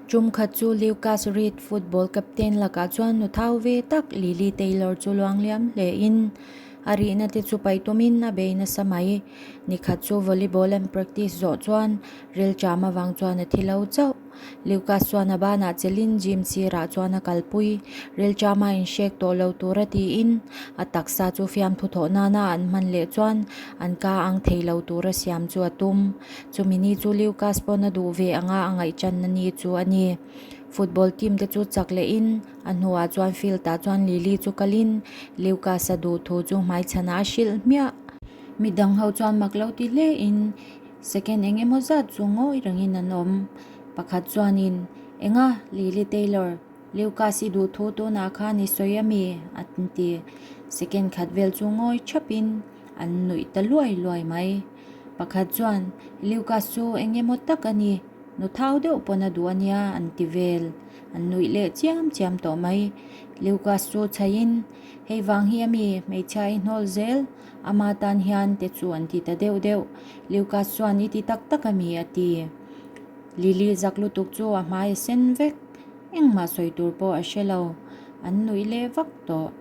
Tum khat chu Lucas Reid football captain lakah chuan nu thau ve tak Lily Taylor chu luang liam hle in a rihna te chu paih tumin a bei nasa mai. Nikhat chu volleyball an practice zawh chuan rilṭam avang chuan a thi lo chauh. Lucas chuan a banah chelin gym sirah chuan a kalpui. Rilṭama inhrek tawh lo tura tiin a taksa chu fiamthu thawh nana an hman leh chuan an ka ang thei lo tura siam chu a tum. Chumi ni chu Lucas pawn a duh ve anga a ngaihchanna ni chu a ni. Football team te chu chak lehin a hnuah chuan field ah chuan Lily chu kalin Lucas a duh thu chu hmaichhanah a hrilh hmiah. Midang ho chuan mak lo ti hle in second eng emaw zat chu ngawi rengin an awm. Pakhat chuanin, Enga, Lily Taylor, Lucas i duh thu tunah khan i sawi ami? a ti. Second khat vel chu ngawi thapin an nuih ta luai luai mai. Pakhat chuan, Lucas chu eng emaw tak a ni, nu thau deuh pawn a duh a nia an ti vel. An nuih leh chiam chiam tawh mai. Lucas chu chhaiin, Hei vang hi ami, hmeichhia i hnawl zel, ama tan hian te chu an ti ta deuh deuh. Lucas chuan i ti tak tak ami a ti. Lily zak lutuk chu a hmai a sen vek. Engmah sawi tur pawh a hre lo. An nuih leh vak tawh.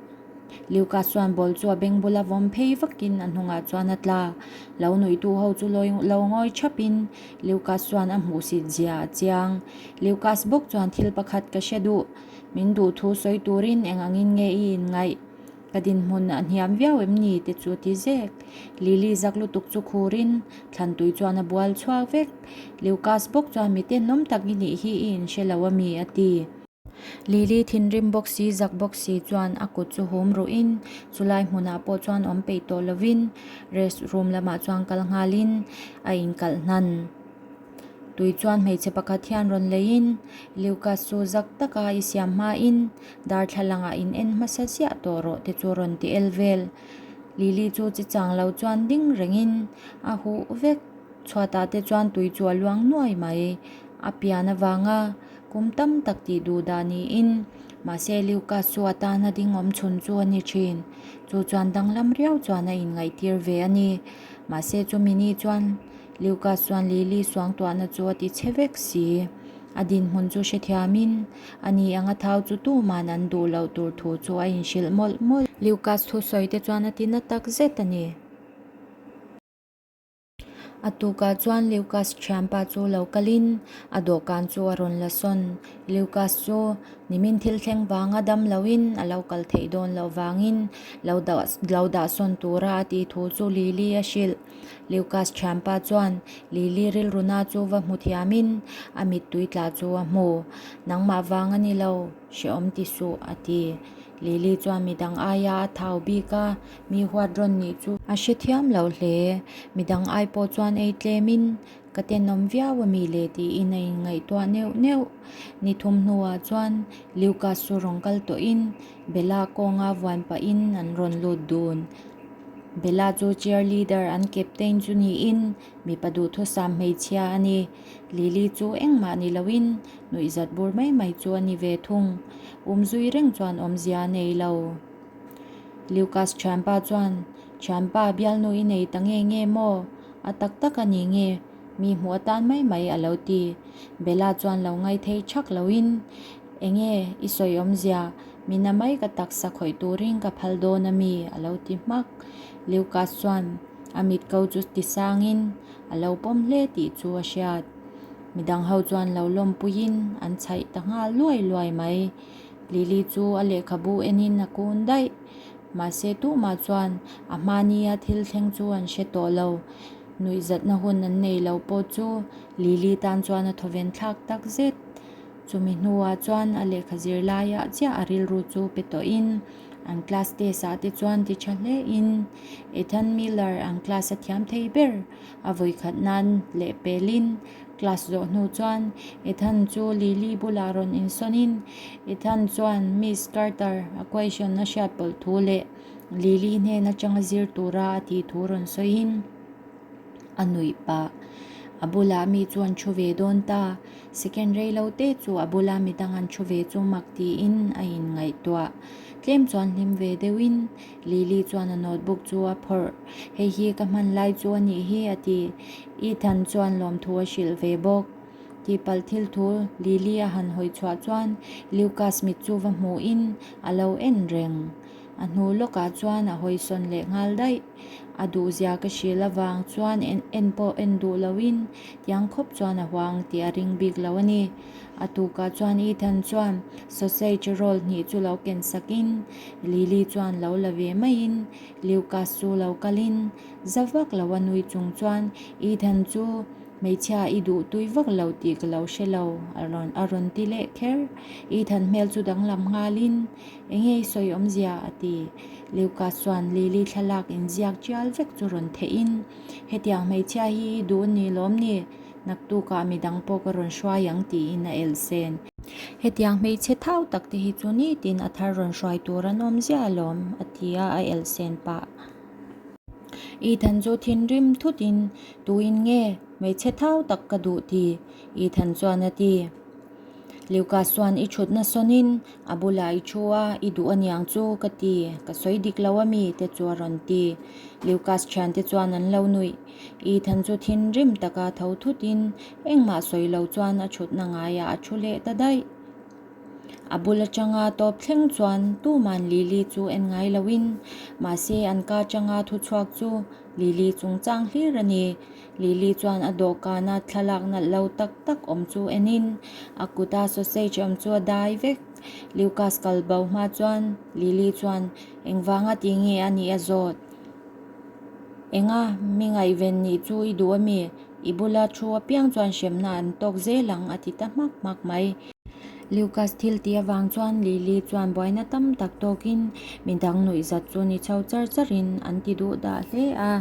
Lucas chuan ball chu a beng bula vawm phei vakin a hnungah chuan a tla. Lo nuihtu ho chu lo ngawi thapin Lucas chuan a hmuhsit zia a chiang. Lucas bawk chuan thil pakhat ka hre duh. Min duh thu sawi turin eng angin nge i inngaih? Ka dinhmun a hniam viau em ni? te chu a ti zek. Lily zak lutuk chu khurin thlantui chuan a bual chhuak vek. Lucas bawk chuan mi tenawm tak i nih hi i inhre lo a mi? a ti. Lily thinrim bawk si zak bawk si chuan a kut chu hum ruhin chulai hmunah pawh chuan awm peih tawh lovin rest room lamah chuan kal nghalin a inkalh hnan. Tui chuan hmeichhe pakhat hian rawn leiin Lucas chu zak taka i siam hmain darthlalangah in en hmasa ziah tawh rawh te chu rawn ti el vel. Lily chu chi chang lo chuan ding rengin a huh vek. Chhuatah te chuan tui chu a luang nuai mai. A pian avanga Kum tam tak tih duh dah niin, mahse Lucas chu a tana ding awm chhun chu a ni thin. Chu chuan danglam riau chuan a inngaihtir ve a ni. Mahse chumi ni chuan Lucas chuan Lily suangtuahna chu a ti chhe vek si. A dinhmun chu hrethiamin, a ni anga thau chu tuman an duh loh tur thu chu a inhrilh mawlh mawlh. Lucas thusawi te chuan a ti na tak zet a ni. A tukah chuan Lucas thianpa chu lo kalin a dawhkan chu a rawn la sawn. Lucas chu nimin thil thleng vanga dam loin a lo kal theih dawn loh vangin lo dah lo dah sawn tura a tih thu chu Lily a hrilh. Lucas thianpa chuan Lily rilruna chu va hmu thiamin a mittui tla chu a hmu. Nangmah vang a ni lo, hrehawm ti suh a ti. Lily chuan midang aia a thau bik a. Mi huat rawn nih chu a hrethiam lo hle. Midang ai pawh chuan ei tlemin ka tenawm viau a mi le tiin a inngaihtuah neuh neuh. Ni thum hnuah chuan Lucas chu rawn kal tawhin Bella kawnga vuan pahin an rawn lut dun. Bella chu cheerleader an captain chu niin mipa duhthusam hmeichhia a ni. Lily chu engmah ni loin nuihzat bur mai mai chu a ni ve thung. Umzui reng chuan awmzia a nei lo. Lucas thianpa chuan, Thianpa, bialnu i nei ta nge nge maw? A tak tak a ni nge? Mi hmuh atan mai mai a lo ti. Bella chuan lo ngai thei thak loin, Enge i sawi awmzia? Mina mai ka taksa khawih turin ka phal dawn a mi? a lo ti hmak. Lucas chuan a mit ko chu ti sangin a lo pawm hle tih chu a hriat. Midang ho chuan lo lawmpuiin an chhaih ta nghal luai luai mai. Lily chu a lehkhabu enin a kun daih. Mahse tumah chuan a hmania thil thleng chu an hre tawh lo. Nuihzatna hun an nei lo pawh chu Lily tan chuan a thawven thlak tak zet. Chumi hnuah chuan a lehkha zir laiah chiah a rilru chu pe tawhin an class test ah te chuan ti tha hlein Ethan Miller an class a thiam thei ber a vawikhat nan lehpelin Class zawh hnu chuan Ethan chu Lily bulah rawn insawnin Ethan chuan Miss Carter a question a hriat pawlh thu leh Lily hnen atanga zir tura a tih thu rawn sawiin a nuih pah. A bulah mi chu an thu ve dawn ta. Second rei lo te chu a bula midang an thu ve chu mak tiin a inngaihtuah. Tlem chuan hlim ve deuhin Lily chuan a notebook chu a phawrh. Hei hi ka hman lai chu a nih hi a ti. Ethan chuan lawmthu a hrilh ve bawk. Tihpalh thil thu Lily a han hawi chhuah chuan Lucas mit chu va hmuhin a lo en reng. A hnu lawkah chuan a hawi sawn leh nghal daih. A duhzia ka hrilh avang chuan en pawh en duh loin tiang khawp chuan a huang tih a ring bik lo a ni. A tukah chuan Ethan chuan sausage roll hnih chu lo ken sakin Lily chuan lo la ve maiin Lucas chu lo kalin za vak lo a nui chung chuan Ethan chu Hmeichhia i duh tui vak lo tih ka lo hre lo a rawn ti leh kher. Ethan hmel chu danglam nghalin Enge i sawi awmzia? a ti. Lucas chuan Lily thlalak inziak tial vek chu rawn theih in Hetiang hmeichhia hi i duh ni lawm ni? Naktukah midang pawh ka rawn hruai ang tiin a elh sen. Hetiang hmeichhe thau tak te hi chu nitin a thar rawn hruai tur an awm ziah alawm a ti a, a elh sen pah. Ethan chu thinrim thutin Tuin nge hmeichhe thau tak ka duh ti? Ethan chuan a ti. Lucas chuan i thutna sawnin a bulah i thu a, i duh aniang chu ka ti, ka sawi dik lo ami te chu a rawn ti. Lucas thiante chuan an lo nuih. Ethan chu thinrim taka tho thutin engmah sawi lo chuan a thutna ngaiah a thu leh ta daih. A bul atanga tawp thleng chuan tuman Lily chu en ngai loin mahse an ka atanga thuchhuak chu Lily chungchang hlir a ni. Lily chuan a dawhkana thlalak nalh lo tak tak awm chu enin a kuta sausage awm chu a dai vek. Lucas kal bo hma chuan Lily chuan engvanga ti nge a nih a zawt. Enga mi ngaihven nih chu i duh ami? I bula thu apiang chuan hremna an tawk zel ang a ti ta hmak hmak mai. Lucas thil tih avang chuan Lily chuan buaina tam tak tawkin midang nuihzat chu ni chho char charin an ti duh dah hle a.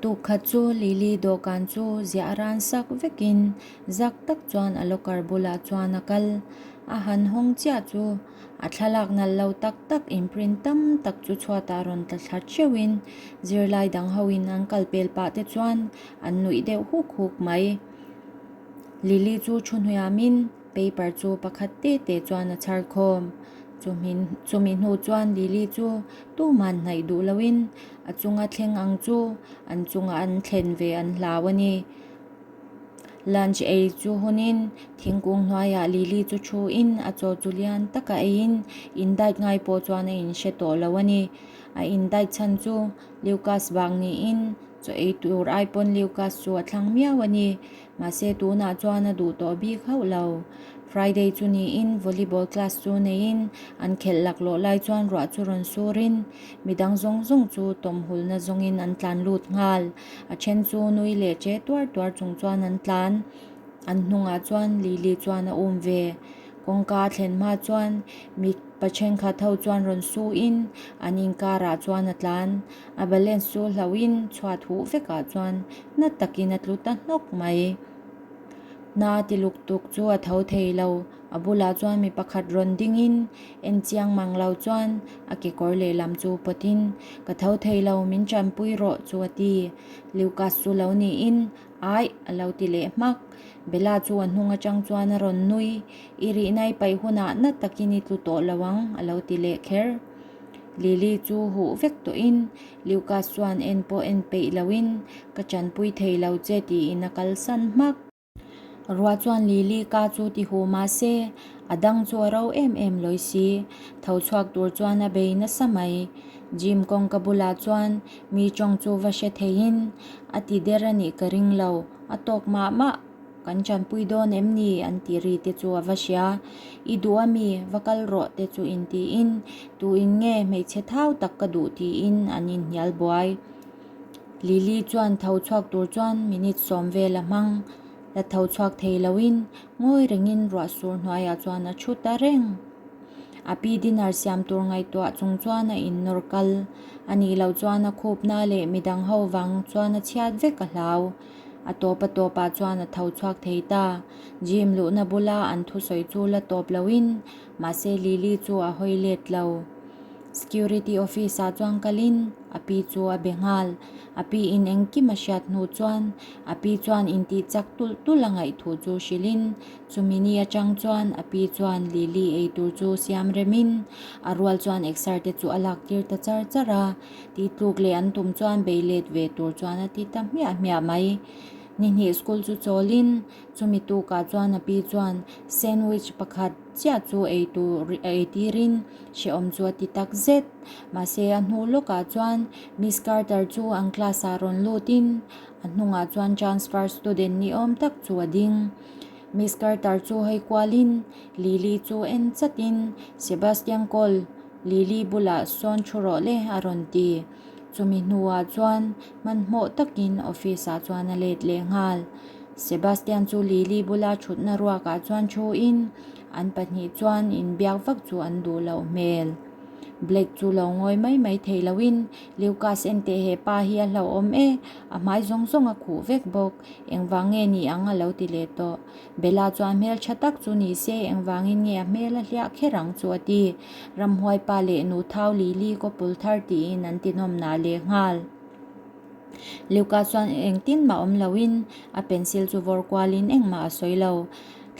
Tukkhat chu Lily dawhkan chu ziah ran sak vekin zak tak chuan a locker bulah chuan a kal. A han hawng chiah chu A thlalak nalh lo tak tak inprint tam tak chu chhuatah rawn tla thla theuhin zirlai dang hoin an kal pel pah te chuan an nuih deuh huk huk mai. Lily chu thu hnuiamin paper chu pakhat te te chuan a chhar khawm. Chumi hnu chuan Lily chu tuman hnaih duh loin a chunga thleng ang chu an chunga an thlen ve an hlau a ni. Lunch ei chu hunin thingkung hnuaiah Lily chu thuin a chaw chu lian taka eiin in diet ngai pawh chuan a inhre tawh lo a ni. A in diet chhan chu Lucas vang niin chaw ei tur ai pawn Lucas chu a thlang miau a ni. Mahse tunah chuan a duh tawh bik hauh lo. Friday chu niin volleyball class chu neiin an khelh laklawh lai chuan ruah chu rawn surin midang zawng zawng chu tawmhulna zawngin an tlan lut nghal. A then chu nui leh che tuar tuar chung chuan an tlan. An hnungah chuan Lily chuan a um ve. Kawngka a thlen hma chuan mipa thenkhat ho chuan rawn su in an inkarah chuan a tlan. A balance chu hlauhin chhuat huh vekah chuan na takin a tlu ta hnawk mai. Na ti luk tuk chu a tho thei lo. A bulah chuan mi pakhat rawn dingin en chiang mang lo chuan a kekawr lehlam chu pawtin, Ka tho thei lo, min tanpui rawh chu a ti. Lucas chu lo niin, Aih, a lo ti leh hmak. Bella chu a hnung atang chuan a rawn nui, I rihna i paih hunah na takin i tlu tawh lo ang, a lo ti leh kher. Lily chu huh vek tawhin Lucas chuan en pawh en peih loin, Ka tanpui thei lo che tiin a kalsan hmak. Ruah chuan Lily ka chu ti hu mah se, a dang chu a ro em em lawi si. Tho chhuak tur chuan a bei nasa mai. Gym kawngka bulah chuan mi tawng chu va hre theihin a ti der a nih ka ring lo, a tawk mah mah. Kan chanpui dawn em ni? an ti ri te chu a va hria. I duh a mi? Va kal rawh te chu intiin, tuin nge hmeichhe thau tak ka duh tiin an inhnial buai. Lily chuan tho chhuak tur chuan minute sawm vel a hmang. La tho chhuak thei loin ngawi rengin ruah sur hnuaiah chuan a thu ta reng. A pi dinner siam tur ngaihtuah chung chuan a innawr kal. A nih loh chuan a khupna leh midang ho vang chuan a chhiat vek a hlau. A tawp a tawpah chuan a tho chhuak thei ta. Gym luhna bula an thusawi chu la tawp loin mahse Lily chu a hawi let lo. Security office ah chuan kalin a pi chu a be nghal. A pi in engkim a hriat hnu chuan a pi chuan intih chak tulh tulh a ngaih thu chu hrilhin chumi ni atang chuan a pi chuan Lily ei tur chu siam remin a rual chuan exer te chu a lak tir ta char char a. Tih tluk leh an tum chuan bei let ve tur chuan a ti ta hmiah hmiah mai. Nihnih school chu chawlin chumi tukah chuan a pi chuan sandwich pakhat chiah chu ei tur ei tirin hrehawm chu a ti tak zet. Mahse a hnu lawkah chuan Miss Carter chu an class ah rawn lutin a hnungah chuan transfer student ni awm tak chu a ding. Miss Carter chu hawi kualin Lily chu en chatin Sebastian Cole Lily bulah sawn thu rawh le a rawn ti. Chumi hnuah chuan hmanhmawh takin office ah chuan a let leh nghal. Sebastian chu Lily bula thutna ruakah chuan thuin an pahnih chuan inbiak vak chu an duh loh hmel. Blake chu lo ngawi mai mai thei loin Lucas enteh he pa hi a hlauhawm e, a hmai zawng zawng a khuh vek bawk, engvang nge ni ang a lo ti leh tawh. Bella chuan hmel tha tak chu ni se engvangin nge a hmel a hliah kher ang chu a ti. Ramhuai pa leh nu thau Lily kawpul thar tiin an tinawm nah leh nghal. Luca chuan engtin mah awm loin a pencil chu vawr kualin engmah a sawi lo.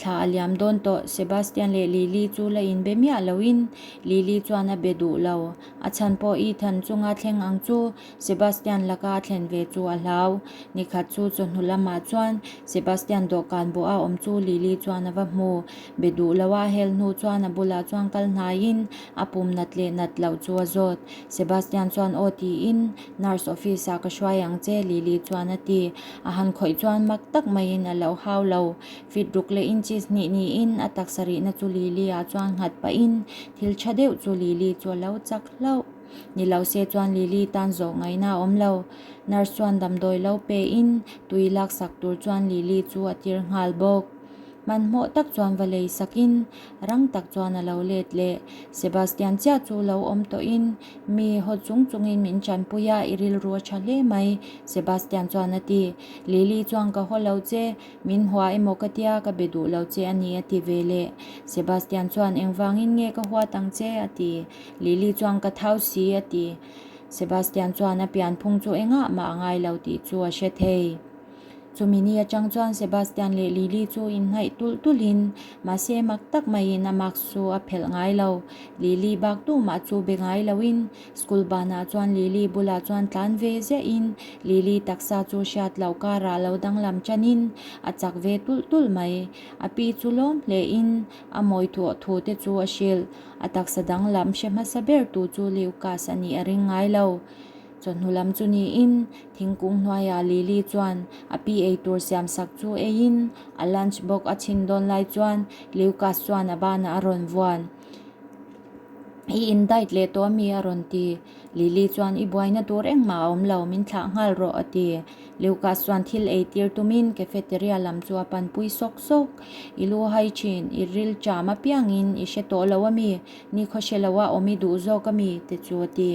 Thla a liam dawn tawh, Sebastian leh Lily chu la inbe miah loin Lily chuan a be duh lo. A chhan pawh Ethan chunga thleng ang chu Sebastian laka a thlen ve chu a hlau. Nikhat chu chawhnu lamah chuan Sebastian dawhkan bawha awm chu Lily chuan a va hmu. Be duh loa a hel hnu chuan a bulah chuan kal hnaiin a pum nat leh nat loh chu a zawt. Sebastian chuan aw tiin Nurse office ah ka hruai ang che Lily chuan a ti. A han khawih chuan mak tak maiin a lo hau lo. Fit ruk leh inches hnih niin a taksa rihna chu Lily ah chuan nghat pahin thil tha deuh chu Lily chu a lo chak hlauh. Ni lo se chuan Lily tan zawh ngaihna a awm lo. Nurse chuan damdawi lo pe in tui laksak tur chuan Lily chu a tir nghal bawk. Hmanhmawh tak chuan va lei sakin rang tak chuan a lo let leh. Sebastian chiah chu lo awm tawhin mi haw chung chungin min tanpui a, i rilru a tha hle mai, Sebastian chuan a ti. Lily chuan ka haw lo che, min hua emaw ka tia, ka be duh lo che a ni a ti ve leh. Sebastian chuan engvangin nge ka huat ang che a ti. Lily chuan ka thau si a ti. Sebastian chuan a pianphung chu engah mah a ngai lo tih chu a hre thei. Chumi ni atang chuan Sebastian leh Lily chu inhnaih tulh tulhin, mahse mak tak maiin a mask chu a phelh ngai lo. Lily bak tumah chu be ngai loin, school banah chuan Lily bulah chuan tlan ve ziahin, Lily taksa chu hriat loh karah lo danglam tanin a chak ve tulh tulh mai. A pi chu lawm hlein a mawi thuah thu te chu a hrilh. A taksa danglam hre hmasa ber tu chu Lucas a nih a ring ngai lo. Chawhnu lam chu niin thingkung hnuaiah Lily chuan a pi eitur siam sak chu eiin a lunch box a chhin dawn lai chuan Lucas chuan a banah a rawn vuan. I in diet leh tawh ami a rawn ti. Lily chuan i buaina tur engmah a awm lo min thlah nghal rawh a ti. Lucas chuan thil eitir tumin cafeteria lam chu a panpui sawk sawk. I lu hai thin, i ril cham apiangin i hre tawh lo ami? Ni khaw hre loa awm i duh zawk ami? te chu a ti.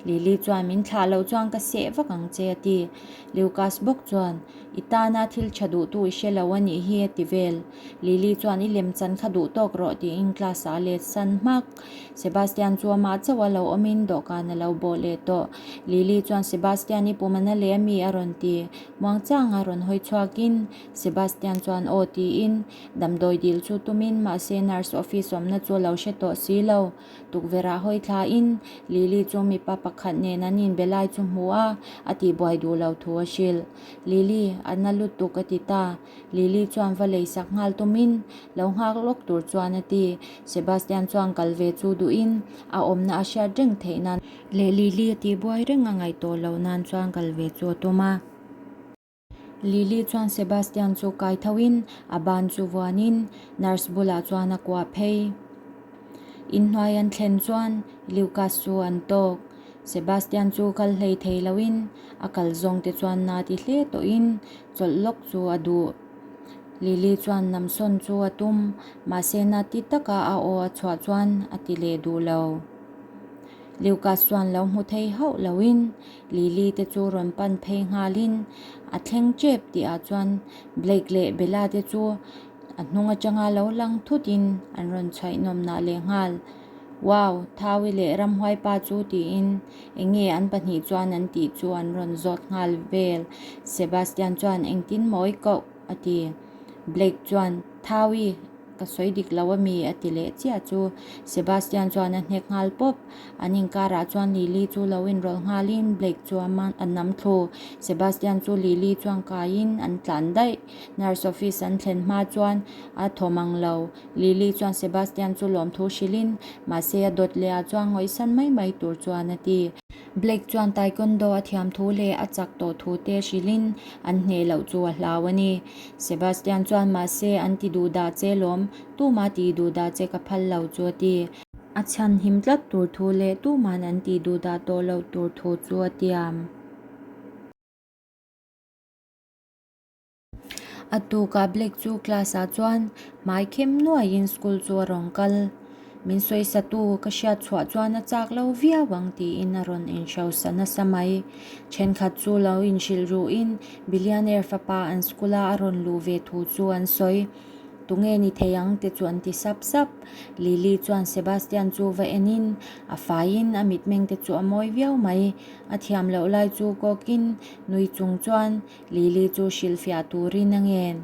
Lily chuan min thlah loh chuan ka seh vak ang che a ti. Lucas bawk chuan, I tana thil tha duhtu i hre lo a nih hi a ti vel. Lily chuan i lemchan kha duh tawk rawh tiin class ah a let san hmak. Sebastian chu amah chauh a lo awmin dawhkan a lo bawh leh tawh. Lily chuan Sebastian i pum a na leh ami a rawn ti. Muangchanga rawn hawi chhuakin Sebastian chuan aw tiin damdawi dil chu tumin mahse nurse office awmna chu a lo hre tawh si lo. Tukverh ah hawi thlain Lily chu mipa pakhat nen an inbe lai chu hmu a, a tihbuai duh lo thu a hrilh. Lily, a na lutuk a ti ta. Lily chuan va lei sak nghal tumin lo nghak lawk tur chuan a ti. Sebastian chuan kal ve chu duhin a awmna a hriat reng theih nan leh Lily a tihbuai reng a ngaih tawh loh nan chuan kal ve chu a tum a. Lily chuan Sebastian chu kai thoin a ban chu vuanin nurse bulah chuan a kuah phei. Inhnuai an thlen chuan Lucas chu an tawk. Sebastian chu kal hlei thei loin a kal zawng te chuan na ti hle tawhin chawlh lawk chu a duh. Lily chuan namsawn chu a tum, mahse na ti taka a aw a chhuah chuan a ti leh duh lo. Lucas chuan lo hmu thei hauh loin Lily te chu rawn pan phei nghalin a thleng tep tih ah chuan Blake leh Bella te chu a hnung atanga lo lang thutin an rawn chhaih nawm nah leh nghal. Wow! Thawi leh Ramhuai pa chu tiin eng nge an pahnih chuan an tih chu an rawn zawt nghal vel. Sebastian chuan engtin mawi koh a ti. Blake chuan Thawi! Ka sawi dik lo ami? a ti leh chiah chu Sebastian chuan a hnek nghal pawp. An inkarah chuan Lily chu lo inrawlh nghalin Blake chu a nam thlu. Sebastian chu Lily chuan kaiin an tlan daih. Nurse office an thlen hma chuan a thawm ang lo. Lily chuan Sebastian chu lawmthu hrilhin mahse a dawt leh ah chuan ngawihsan mai mai tur chuan a ti. Blake chuan taekwondo a thiam thu leh a chak tawh thu te hrilhin an hneh loh chu a hlau a ni. Sebastian chuan mahse an ti duh dah che lawm, tuma tih duh dah che ka phal lo chu a ti. A chhan him tlat tur thu leh tuman an tih duh dah tawh loh tur thu chu a tiam. A tukah Blake chu class ah chuan hmai khem nuaiin school chu a rawn kal. Min sawisatu ka hriat chhuah chuan a chak lo viau ang tiin a rawn inhrosa nasa mai. Thenkhat chu lo inhrilh ruhin billionaire fapa an school a a rawn luh ve thu chu an sawi. Tunge ni thei ang te chu an ti sap sap. Lily chuan Sebastian chu va enin a faiin a mitmeng te chu a mawi viau mai. A thiam loh lai chu kawkin nui chung chuan Lily chu hrilhfiah turin a ngen.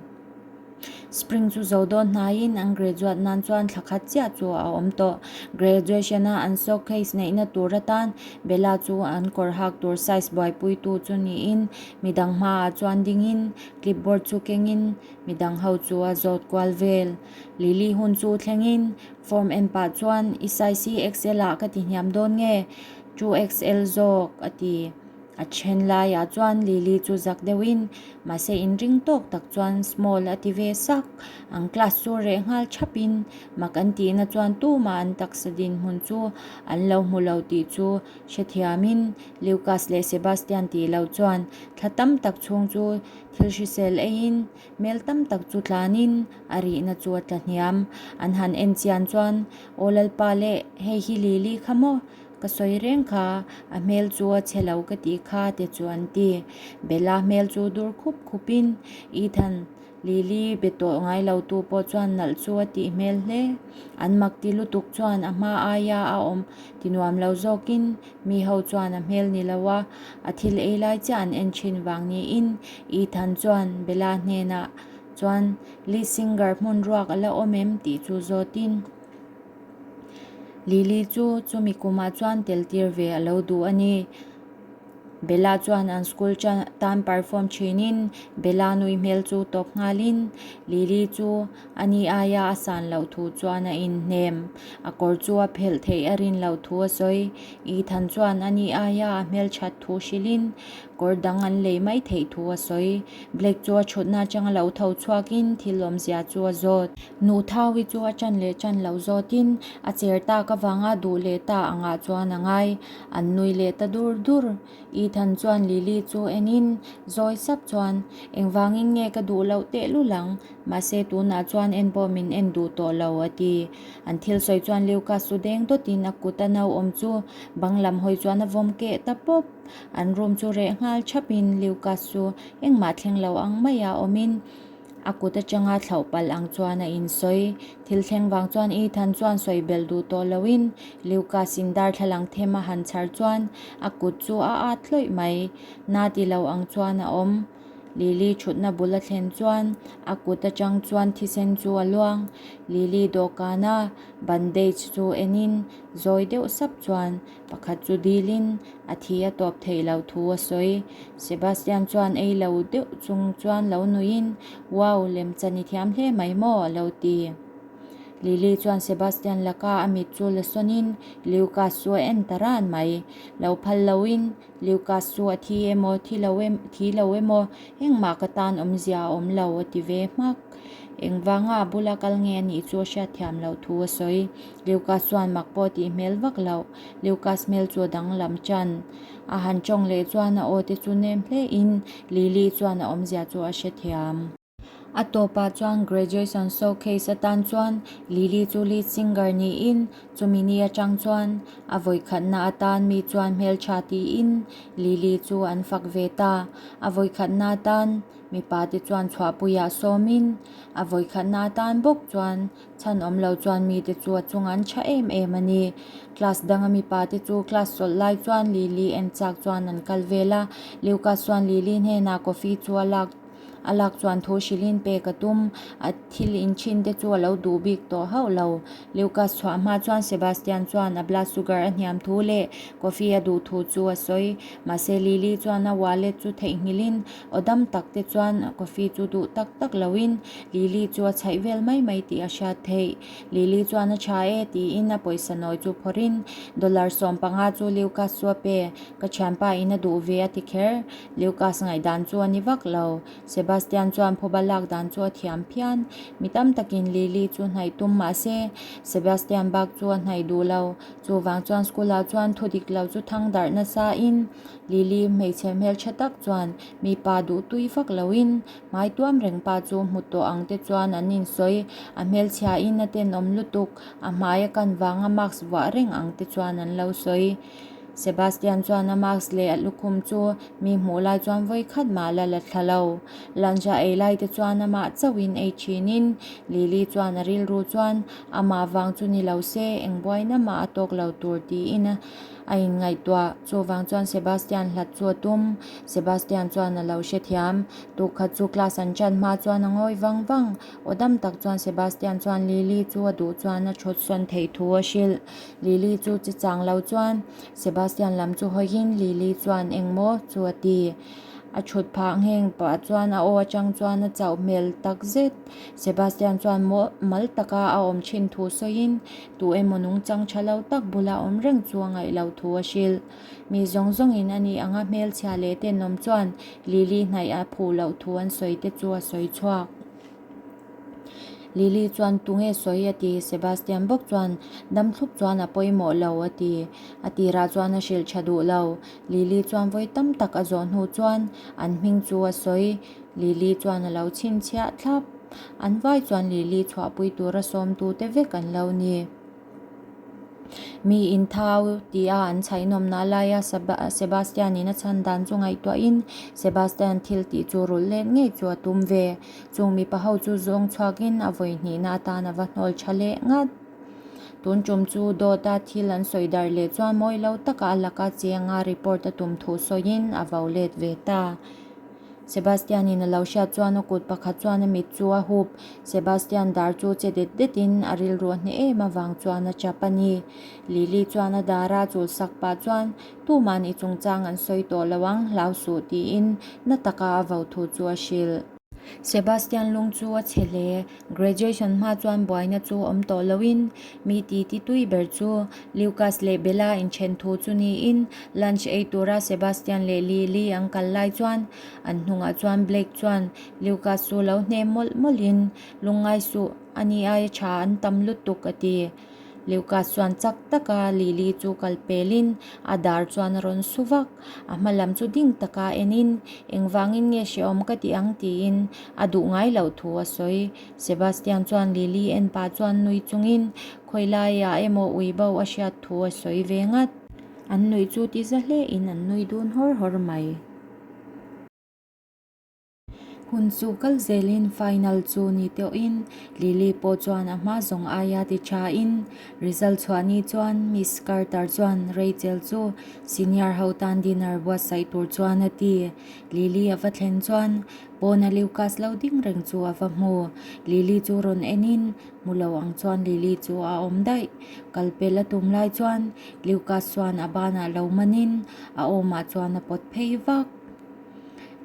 Spring chu zo dawn hnaiin an graduate nan chuan thla khat chiah chu a awm tawh. Graduation a an showcase neihna tur atan Bella chu an kawr hak tur size buaipuitu chu niin midang hmaah chuan dingin clipboard chu kengin midang ho chu a zawt kual vel. Lily hun chu thlengin form en pah chuan i size hi XL ah ka ti hniam dawn nge 2XL zawk a ti. A then laiah chuan Lily chu zak deuhin mahse inring tawk tak chuan small a ti ve sak. An class chu reh nghal thapin mak an tihna chuan tumah an taksa dinhmun chu an lo hmu lo tih chu hrethiamin Lucas leh Sebastian tih loh chuan thla tam tak chhung chu thil hrisel eiin mel tam tak chu tlanin a rihna chu a tla hniam. An han en chian chuan Aw Lalpa leh hei hi Lily kha maw? Ka sawi reng kha, a hmel chu a chhe lo ka tih kha te chu an ti. Bella hmel chu dur khup khupin Ethan, Lily be tawh ngai lo tu pawh chuan nalh chu a tih hmel hle. An mak ti lutuk chuan a hma aia a awm ti nuam lo zawkin mi ho chuan a hmel ni lo a, a thil ei lai chiah an en thin vang niin Ethan chuan Bella hnenah chuan lead singer hmun ruak a la awm em tih chu zawtin. Lily chu chumi kumah chuan tel tir ve a lo duh a ni. Bella chuan an school tan perform thinin Bella nui hmel chu tawp nghalin Lily chu a ni aia a san loh thu chuan a inhnem. A kawr chu a phelh theih a rin loh thu a sawi. Ethan chuan a ni aia a hmelthat thu hrilhin Kawr dang an lei mai theih thu a sawi. Blake chu a thutna atanga lo tho chhuakin thil awmzia chu a zawt. Nu Thaui chu a ṭan leh ṭan lo zawtin a cher tak avanga duh leh ta angah chuan a ngai. An nui leh ta dur dur. Ethan chuan Lily chu enin zawi sap chuan, Engvangin nge ka duh loh tehlul ang? Mahse tunah chuan en pawh min en duh tawh lo, a ti. An thil sawi chuan Lucas chu deng dawtin a kut a nauawm chu bang lam hawi chuan a vawm keh ta pawp. An room chu reh nghal thapin Lucas chu engmah thleng lo ang maia awmin a kut atanga thlauh palh ang chuan a insawi. Thil thleng vang chuan Ethan chuan sawi belh duh tawh loin Lucas in darthlalang them a han chhar chuan a kut chu a at hlawih mai. Na ti lo ang chuan a awm. Lily thutna bul a thlen chuan a kut atang chuan thisen chu a luang. Lily dawhkana bandage chu enin zawi deuh sap chuan Pakhat chu dilin a thi a tawp theih loh thu a sawi. Sebastian chuan ei lo deuh chung chuan lo nuiin, Wow, lemchan i thiam hle mai maw? a lo ti. Lily chuan Sebastian laka a mit chu la sawnin Lucas chu a en ta ran mai. Lo phal loin Lucas chu a thi emaw, thi lo em, thi lo emaw, engmah ka tan awmzia a awm lo, a ti ve hmak. Engvanga a bula kal nge a nih chu a hriatthiam loh thu a sawi. Lucas chuan mak pawh tih hmel vak loh. Lucas hmel chu a danglam tan. A han tawng leh chuan a aw te chu nem hle in Lily chuan a awmzia chu a hrethiam. A tawpah chuan graduation showcase atan chuan Lily chu lead singer niin chumi ni atang chuan a vawikhatna atan mi chuan hmeltha tiin Lily chu an fak ve ta. A vawikhatna atan mipa te chuan chhuahpuiah sawmin a vawikhatna atan bawk chuan Chhan awm lo chuan mite chu a chung an tha em em a ni. Class danga mipa te chu class chawlh lai chuan Lily en chak chuan an kal vel a. Lucas chuan Lily hnenah coffee chu a lak. A lak chuan thu hrilhin pek a tum. A thil inchhin te chu a lo duh bik tawh hauh lo. Lucas chhuah hma chuan Sebastian chuan a blood sugar a hniam thu leh coffee a duh thu chu a sawi. Mahse Lily chuan a wallet chu theihnghilhin aw dam tak te chuan coffee chu duh tak tak loin Lily chu a chhaih vel mai mai tih a hriat theih. Lily chuan a tha e tiin a pawisa nawi chu phawrhin dollar 15 chu Lucas chu a pe. Ka thianpa in a duh ve a ti kher. Lucas ngaihdan chu a ni vak lo. Sebastian chuan phuba lak dan chu a thiam phian. Mi tam takin Lily chu hnaih tum mah se, Sebastian bak chu a hnaih duh lo. Chuvang chuan school ah chuan thu dik lo chu thang darh nasa in Lily hmeichhe hmeltha tak chuan mipa duh tui vak loin hmai tuam reng pa chu hmu tawh ang te chuan an insawi. A hmelchhia in a tenawm lutuk, a hmai a kan vanga mask vuah reng ang te chuan an lo sawi. Sebastian chuan a mask leh a lukhum chu mi hmuh lai chuan vawi khat mah la la thla lo. Lunch a ei lai te chuan amah chauhin ei thinin Lily chuan a rilru chuan amah vang chu ni lo se eng buaina mah a tawk lo tur tiin a inngaihtuah. Chuvang chuan Sebastian hlat chu a tum. Sebastian chuan a lo hrethiam. Tukkhat chu class an ṭan hma chuan a ngawi vang vang. Aw dam tak chuan Sebastian chuan Lily chu a duh chuan a thawt sawn theih thu a hrilh. Lily chu chi chang lo chuan Sebastian lam chu hawiin Lily chuan engmaw chu a ti. A thut phah ngheng pah chuan a aw atang chuan a chauh hmel tak zet. Sebastian chuan mal taka a awm thin thu sawiin tu emaw nungchang tha lo tak bula awm reng chu a ngaih loh thu a hrilh. Mi zawng zawngin a nih anga hmelchhia leh tenawm chuan Lily hnaih a phuh loh thu an sawi te chu a sawi chhuak. Lily chuan tunge sawi a ti, Sebastian bawk chuan dam thlup chuan a pawimawh lo a ti. A tirah chuan a hrilh tha duh lo. Lily chuan vawi tam tak a zawh hnu chuan an hming chu a sawi. Lily chuan a lo chhinchhiah thlap. An vai chuan Lily chhuahpui tura sawmtute vek an lo ni. Mi inthau tia an chhainawmna laia Sebastian-in a chhan dan chu ngaihtuahin Sebastian thil tih chu rulh let ngei chu a tum ve. Chung mipa ho chu zawng chhuakin a vawi hnihna atan a va hnawl tha leh ngat. Tun tum chu dawta thil an sawi darh leh chuan mawi lo taka a laka chenga report a tum thu sawiin a vo let ve ta. Sebastian-in a lo hriat chuan a kut pakhat chuan a mit chu a hup. Sebastian dar chu che det detin a rilru a hneh em avang chuan a chap a ni. Lily chuan a dara chul sak pah chuan, Tuman i chungchang an sawi tawh lo ang, hlau suh tiin na taka a vo thu chu a hrilh. Sebastian lung chu a chhe hle. Graduation hma chuan buaina chu awm tawh loin mi ti ti tui ber chu Lucas leh Bella inthen thu chu niin lunch ei tura Sebastian leh Lily an kal lai chuan an hnungah chuan Blake chuan Lucas chu lo hnem mawlh mawlhin lungngai suh a ni aia tha an tam lutuk a ti. Lucas chuan chak taka Lily chu kal pelin a dar chuan a rawn su vak. A hma lam chu ding taka enin engvangin nge hrehawm ka ti ang tiin a duh ngai loh thu a sawi. Sebastian chuan Lily en pah chuan nui chungin khawi laiah emaw ui bo a hriat thu a sawi ve ngat. An nuih chu ti za hlein an nui dun hawr hawr mai. Hun chu kal zelin final chu ni tawhin Lily pawh chuan a hma zawng aia ti thain result chhuah ni chuan Miss Carter chuan Rachel chu senior ho tan dinner buatsaih tur chuan a ti. Lily a va thlen chuan pawna Lucas lo ding reng chu a va hmu. Lily chu rawn enin hmu lo ang chuan Lily chu a awm daih. Kal pel a tum lai chuan Lucas chuan a banah lo manin a awmah chuan a pawt phei vak.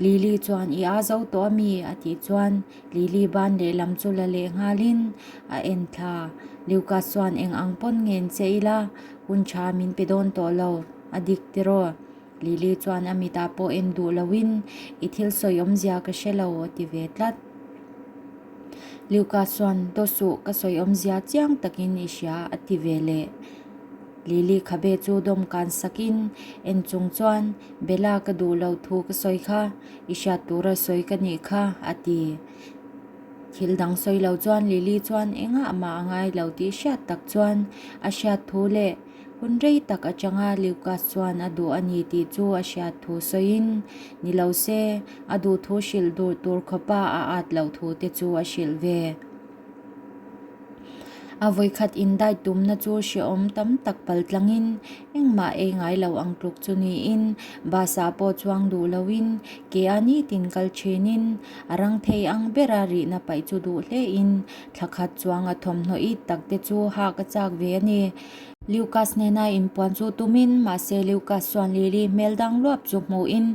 Lily chuan i a zo tawh a mi? a tih chuan Lily ban lehlam chu la leh nghalin a en thla. Lucas chuan eng ang pawn ngen che ila hun tha min pe dawn tawh lo, a dik tiraw? Lily chuan a mitah pawh en duh loin i thil sawi awmzia ka hre lo a ti ve tlat. Lucas chuan daw suh ka sawi awmzia chiang takin i hria a ti ve leh. Lily khabe chu dawm kan sakin en chung chuan Bella ka duh loh thu ka sawi kha, i hriat tura sawi ka nih kha, a ti. Thil dang sawi lo chuan Lily chuan engah mah a ngai lo tih hriat tak chuan a hriat thu leh hun rei tak atanga Lucas chuan a duh a ni tih chu a hriat thu sawiin ni lo se a duh thu hrilh duh tur khawpa a at loh thu te chu a hrilh ve. A vawikhat indait tumna chu hrehawm tam tak paltlangin engmah ei ngai lo ang tluk chu niin bus ah pawh chuang duh loin ke a nitin kal thinin a rang thei ang bera rihna paih chu duh hlein thla khat chuang a thawmhnaw it tak te chu hak a chak ve a ni. Lucas nena inpuan chu tumin, mahse Lucas chuan Lily hmel dang luap chu hmuhin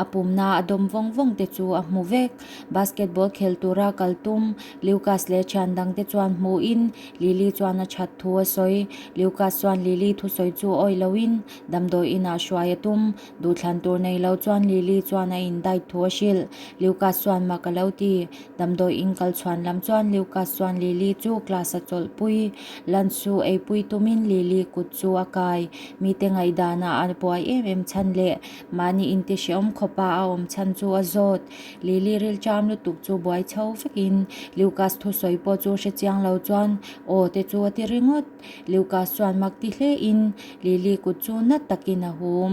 a pumna a dawm vawng vawng te chu a hmu vek. Basketball khel tura kal tum Lucas leh thian dang te chuan hmuhin Lily chuan a that thu a sawi. Lucas chuan Lily thusawi chu awih loin damdawi inah hruai a tum. Duhthlan tur nei lo chuan Lily chuan a indait thu a hrilh. Lucas chuan mak a lo ti. Damdawi in kal chhuan lam chuan Lucas chuan Lily chu class a chawlhpui. Lunch chu eipui tumin Lily kut chu a kai. Mite ngaihdanah a buai em em chhan leh mahni intihrehawm khawpa a awm chhan chu a zawt. Lily rilṭam lutuk chu buai chho vekin Lucas thusawi pawh chu hre chiang lo chuan aw te chu a ti ringawt. Lucas chuan mak ti hlein Lily kut chu nat takin a hum.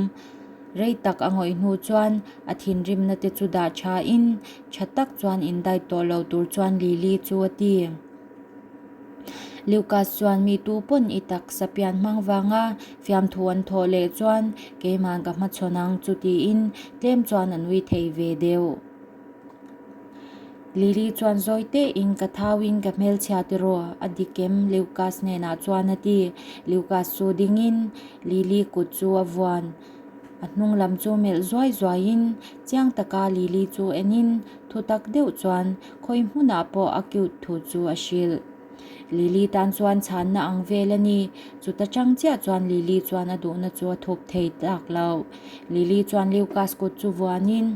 Rei tak a ngawih hnu chuan a thinrimna te chu dah thain tha tak chuan indait tawh lo tur chuan Lily chu a ti. Lucas chuan mi tu pawn i taksa pian hmang vanga fiamthu an thawh leh chuan keiman ka hmachhawn ang chu tiin tlem chuan a nui thei ve deuh. Lily chuan zawi tein ka thauin ka hmelchhia tiraw a dik em Lucas hnenah chuan a ti. Lucas chu dingin Lily kut chu a vuan. A hnung lam chu melh zuai zuaiin chiang taka Lily chu enin thu tak deuh chuan khawi hmunah pawh a cute thu chu a hrilh. Lily tan chuan chhanna ang vel a ni. Chuta chang chiah chuan Lily chuan a duhna chu a thup thei tak lo. Lily chuan Lucas kut chu vuanin.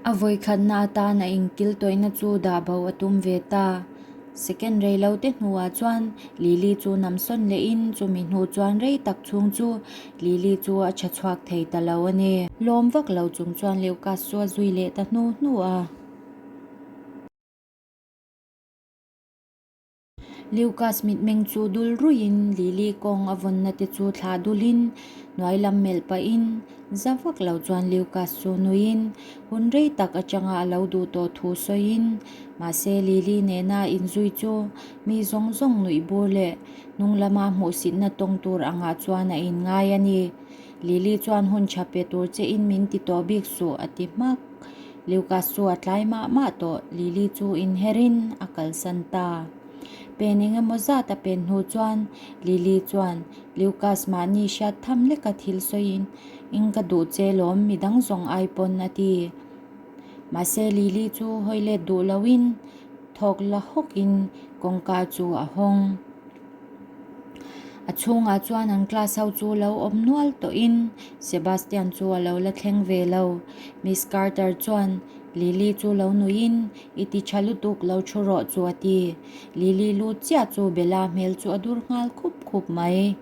A vawikhatna atan a inkil tawihna chu dah bo a tum ve ta. Second rei lo te hnuah chuan Lily chu namsawn lehin chumi hnu chuan rei tak chhung chu Lily chu a tha chhuak thei ta lo a ni. Lawm vak lo chung chuan Lucas chu a zui leh ta hnu hnu a. Lucas mitmeng chu dul ruiin Lily kawng a vawnna te chu thlah dulin hnuai lam melh pahin za vak lo chuan Lucas chu nuiin hun rei tak atanga a lo duh tawh thu sawiin mahse Lily nena inzui chu mi zawng zawng nuih bur leh hnung lama hmuhsitna tawng tur angah chuan a inngai a ni. Lily chuan hun tha pe tur che in min ti tawh bik suh a ti hmak. Lucas chu a tlai mah mah tawh, Lily chu inherin a kalsan ta. Pen eng emaw zat a pen hnu chuan Lily chuan Lucas mahni hriat tham leka thil sawiin in ka duh che lawm midang zawng ai pawn a ti. Mahse Lily chu hawi let duh loin thawk la hawkin kawngka chu a hawng. A chhungah chuan an class ho chu lo awm nual tawhin Sebastian chu a lo la thleng ve lo. Miss Carter chuan Lily chu lo nuihin I ti tha lutuk lo thu rawh chu a ti. Lily lu chiah chu Bella hmel chu a dur nghal khup khup mai.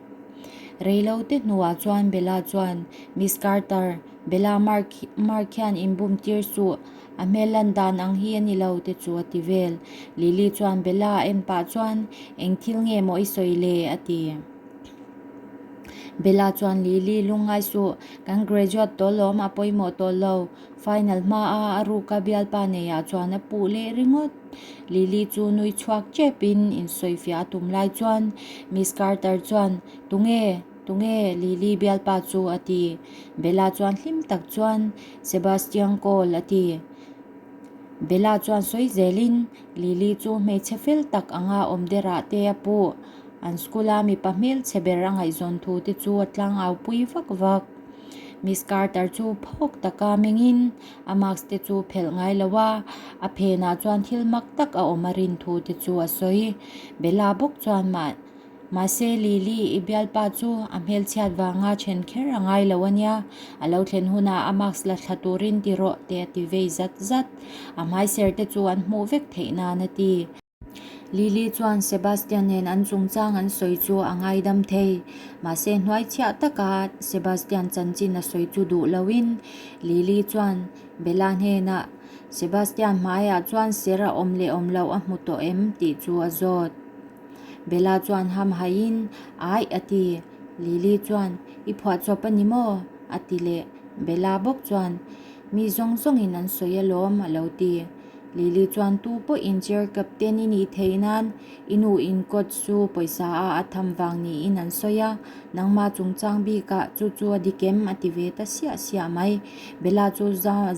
Reilo te hnuah chuan Bella chuan Miss Carter, Bella Mark Mark hian inbum tir suh. A hmel lan dan ang hi a ni lo te chu a ti vel. Lily chuan Bella a en pah chuan, Eng thil nge maw i sawi le? a ti. Bella chuan Lily lungngai suh, kan graduate tawh lawm a pawimawh tawh lo. Final hma a a ruka bialpa neiah chuan a puh leh ringawt. Lily chu nui chhuak tepin insawifiah a tum lai chuan Miss Carter chuan, Tunge? Tunge Lily bialpa chu? a ti. Bella chuan hlim tak chuan, Sebastian Cole a ti. Bella chuan sawi zelin Lily chu hmeichhe fel tak anga awm derah te a puh. An school a mipa hmelchhe ber a ngaihzawn thu te chu a tlangau pui vak vak. Miss Carter chu phawk taka mengin a mask te chu phelh ngai lo a, a phenah chuan thil mak tak a awm a rin thu te chu a sawi. Bella bawk chuan mah. Mahse, Lily, i bialpa chu a hmelchhiat vanga then kher a ngai lo a nia. A lo thlen hunah a mask la thla turin ti rawh te a ti vei zat zat. A hmaiser te chu an hmuh vek theih nan a ti. Lily chuan Sebastian nen an chungchang an sawi chu a ngaidam thei. Mahse, hnuaichhiah taka Sebastian chanchin a sawi chu duh loin Lily chuan Bella hnenah Sebastian hmaiah chuan ser a awm leh awm loh a hmu tawh em tih chu a zawt. Bella chuan ham haiin, Aih a ti. Lily chuan, I phuahchawp a ni maw? a ti leh. Bella bawk chuan, Mi zawng zawngin an sawi alawm a lo ti. Lily chuan tu pawhin cheer captain i nih theih nan i nu in coach chu pawisa a a tham vang niin an sawi a, nangmah chungchang bikah chu chu a dik em a ti ve ta siah siah mai. Bella chu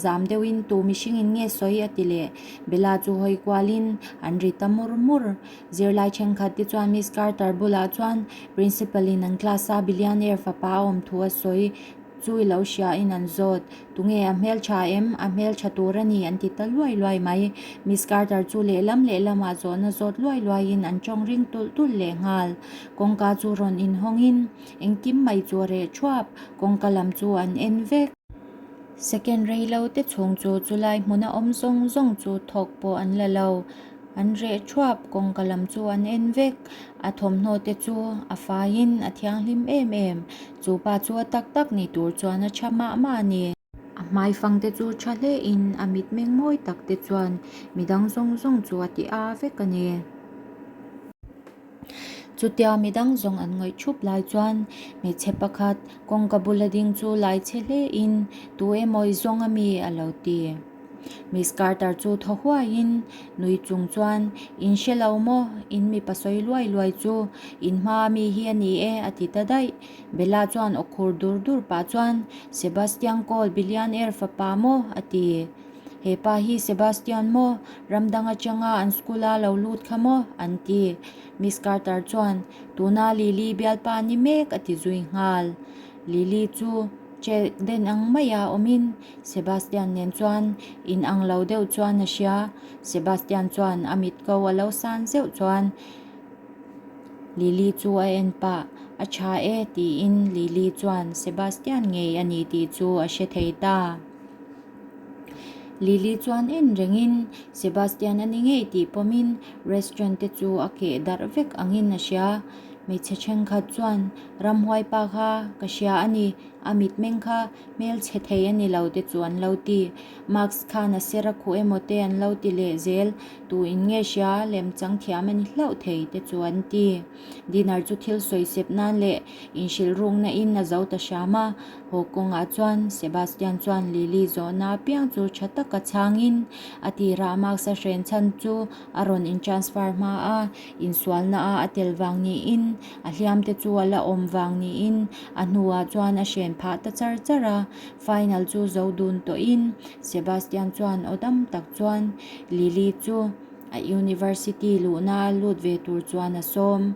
zam deuhin tu mihringin nge sawi a ti leh. Bella chu hawi kualin an ri ta mur mur. Zirlai thenkhat te chuan Miss Carter bulah chuan Principal in an class a billionaire fapa a awm thu a sawi chu i lo hria in an zawt. Tunge a hmeltha em? A hmeltha tur a ni an ti ta luai luai mai. Miss Carter chu lehlam lehlamah zawhna zawt luai luaiin an tawng ring tulh tulh lehnghal. Kawngka chu rawn inhawngin engkim mai chu a reh thuap. Kawngka lam chu an en vek. Second rei lo te chhung chu chulai hmuna awm zawng zawng chu thawk pawh an la lo. An reh thuap, kawngka lam chu an en vek. A thawmhnaw te chu a faiin a thianghlim em em. Chu pa chu a tak tak ni tur chuan a tha mah mah a ni. A hmaifang te chu tha hlein a mitmeng mawi tak te chuan midang zawng zawng chu a ti a vek a ni. Chutia midang zawng an ngawih thup lai chuan hmeichhe pakhat kawngka bula ding chu lai chhe hlein tu emaw i zawng a mi a lo ti. Miss Carter chu thaw huaiin nui chung chuan, In hre lo maw? In mipa sawi luai luai chu in hma mi hi a ni e, a ti ta daih. Bella chuan aw khur dur dur pah chuan, Sebastian Cole billionaire fapa maw? a ti. He pa hi Sebastian maw? Ram dang atanga an school a lo lut kha maw? an ti. Miss Carter chuan, Tuna Lily bialpa ni mek, a ti zui nghal. Lily chu che den ang maia awmin Sebastian nen chuan in ang lo deuh chuan a hria. Sebastian chuan a mit ko a lo san zeuh chuan Lily chu a en pah, A tha e tiin Lily chuan Sebastian ngei a ni tih chu a hre thei ta. Lily chuan en rengin Sebastian a ni ngei tih pawmin restaurant te chu a keh darh vek angin a hria. Hmeichhe thenkhat chuan ramhuai pa kha ka hria a ni, a mitmeng kha hmel chhe thei a ni lo te chu an lo ti. Mask khan a ser a khuh emaw te an lo ti leh zel, tu in nge hria lem chang thiam a ni hlauh thei te chu an ti. Dinner chu thil sawi sep nan leh inhrilh rukna in a zo ta hram a, haw kawngah chuan Sebastian chuan Lily zawhna apiang chu tha taka chhangin a tirah mask a hren chhan chu a rawn in transfer hma a, insualna a a tel vang niin a hliam te chu a la awm vang niin a hnuah chuan a hren phah ta char char a, final chu zo dun tawhin Sebastian chuan aw dam tak chuan Lily chu a university luhna lut ve tur chuan a sawm.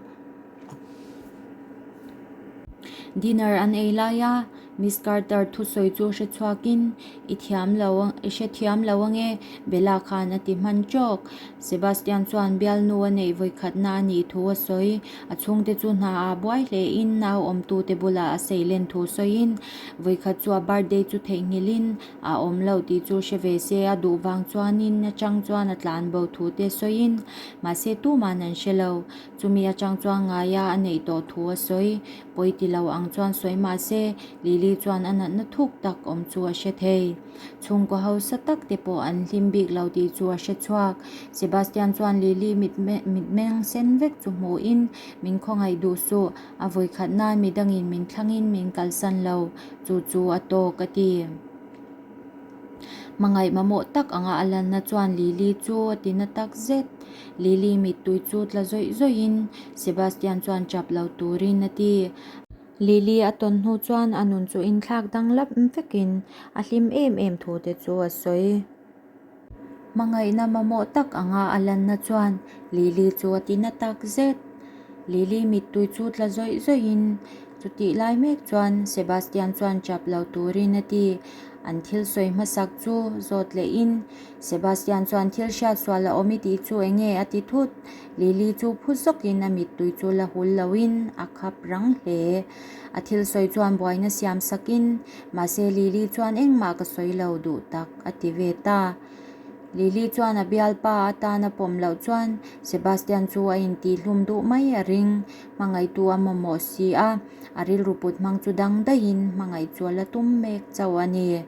Dinner an ei lai a, Miss Carter thusawi chu hre chhuakin, I thiam lo i hre thiam lo ange, Bella khan a ti hman tawk. Sebastian chuan bialnu a neih vawikhatna a nih thu a sawi. A chhungte chu hna ah buai hlein nau awmtute bulah a seilen thu sawiin, vawikhat chu a birthday chu theihnghilhin a awm lo tih chu hre ve se a duh vang chuanin atang chuan a tlan bo thu te sawiin, mahse tuman an hre lo. Chumi atang chuan ngaia a neih tawh thu a sawi. Pawi ti lo ang chuan sawi mah se, Lily chuan a natna thuk tak awm chu a hre thei. Chhungkaw hausa tak te pawh an hlim bik lo tih chu a hre chhuak. Sebastian chuan Lily mitmeng sen vek chu hmuhin, Min khawngaih duh suh, a vawikhat nan midangin min thlangin min kalsan lo, chu chu a tawk a ti. Hmangaih mamawh tak anga a lanna chuan Lily chu a ti na tak zet. Lily mittui chu tla zawih zawihin Sebastian chuan chap lo turin a ti. Lily a tawn hnu chuan a nun chu inthlak danglam vekin a hlim em em thu te chu a sawi. Hmangaihna mamawh tak anga a lanna chuan Lily chu a ti na tak zet. Lily mittui chu tla zawih zawihin chutih lai mek chuan Sebastian chuan chap lo turin a ti. An thil sawi hmasak chu zawt lehin Sebastian chuan thil hriat sual a awm i tih chu eng nge a ti thut. Lily chu phu zawkin a mittui chu la hul loin a khap rang hle. A thil sawi chuan buaina siam sakin mahse Lily chuan engmah ka sawi lo duh tak a ti ve ta. Lily chuan a bialpa atan a pawm loh chuan Sebastian chu a intihhlum duh mai a ring. Hmangaihtu a mamawh si a, a rilru put hmang chu dang daihin hmangaih chu a la tum mek chauh a ni.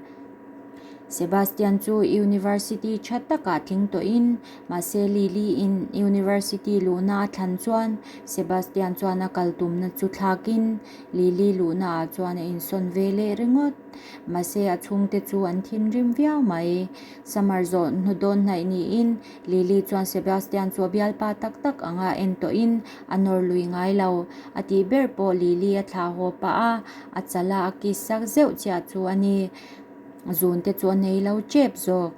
Sebastian chu University tha takah tling tawhin, mahse Lily in University luhna a thlan chuan Sebastian chuan a kal tumna chu thlakin Lily luhna ah chuan a insawn ve leh ringawt. Mahse a chhungte chu an thinrim viau mai. Summer zawh hnu dawn hnaih niin Lily chuan Sebastian chu a bialpa tak tak anga en tawhin a nawr lui ngai lo. A tih ber pawh Lily a thlah haw pah a, a chala a kiss sak zeuh chiah chu a ni. Zun te chu a nei lo tep zawk.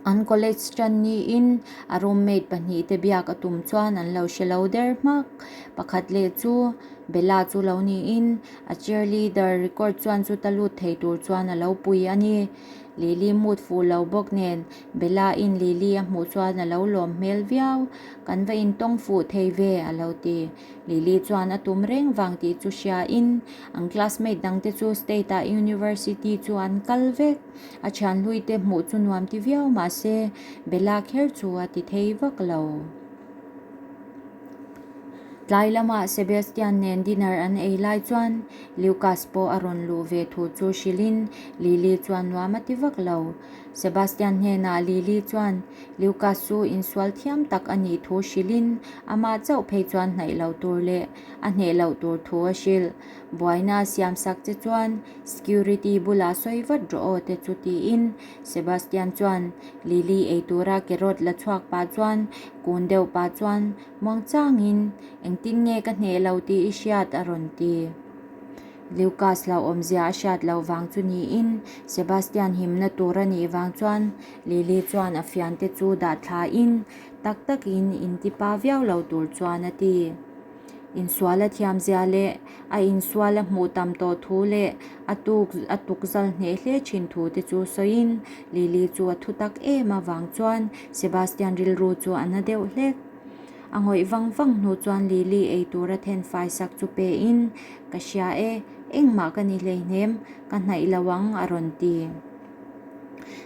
An college tan niin a roommate pahnihte biak a tum chuan an lo hre lo der hmak. Pakhat leh chu Bella chu lo niin a cheerleader record chuan chuta lut thei tur chuan a lo pui a ni. Lily mood fuh lo bawk nen Bella in Lily a hmuh chuan a lo lawm hmel viau. Kan va intawng fuh thei ve a lo ti. Lily chuan a tum reng vang tih chu hriain an classmate dangte chu state ah university chu an kal vek. A thian hluite hmuh chu nuam ti viau mahse Bella kher chu a ti thei vak lo. Tlai lamah Sebastian nen dinner an ei lai chuan Lucas pawh a rawn luh ve thu chu hrilhin Lily chuan nuam a ti vak lo. Sebastian hnenah Lily chuan Lucas chu insual thiam tak a nih thu hrilhin amah chauh phei chuan hnaih loh tur leh a hneh loh tur thu a hrilh. Buaina a siamsak che chuan security bulah sawi vat rawh aw te chu tiin Sebastian chuan Lily ei tura carrot la chhuak pah chuan kun deuh pah chuan muangchangin engtin nge ka hneh lo tih i hriat a rawn ti. Lucas hlauhawmzia a hriat loh vang chu niin Sebastian himna tur a nih vang chuan Lily chuan a fiante chu dah thlain tak takin intipa viau lo tur chuan a ti. Insual a thiamzia leh a insual a hmuh tam tawh thu leh a tuk a tukzal hneh hle thin thu te chu sawiin Lily chu a thu tak em avang chuan Sebastian rilru chu a na deuh hlek. A ngawih vang vang hnu chuan Lily ei tura then fai sak chu pein, Ka hria e, engmah ka ni hleihnem, ka hnaih lo ang a rawn ti.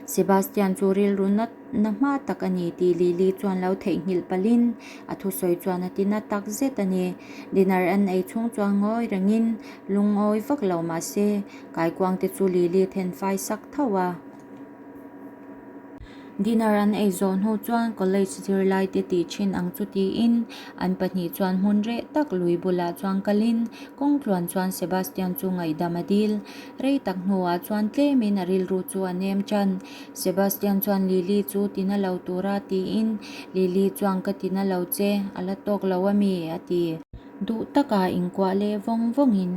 Sebastian chu rilru nat na hma tak a ni tih Lily chuan lo theihnghilh palhin a thusawi chuan a ti na tak zet a ni. Dinner an ei chhung chuan ngawi rengin lungawi vak lo mah se kaikuang te chu Lily then fai sak tho a. Dinner an ei zawh hnu chuan college zirlai te tih thin ang chu tiin an pahnih chuan hmun reh tak lui bulah chuan kalin kawng tluan chuan Sebastian chu ngaihdam a dil. Rei tak hnuah chuan tlemin a rilru chu a nem tan. Sebastian chuan Lily chu tina lo tura tiin Lily chuan ka tina lo che a la tawk lo a mi a ti. Duh taka inkuah leh vawng vawngin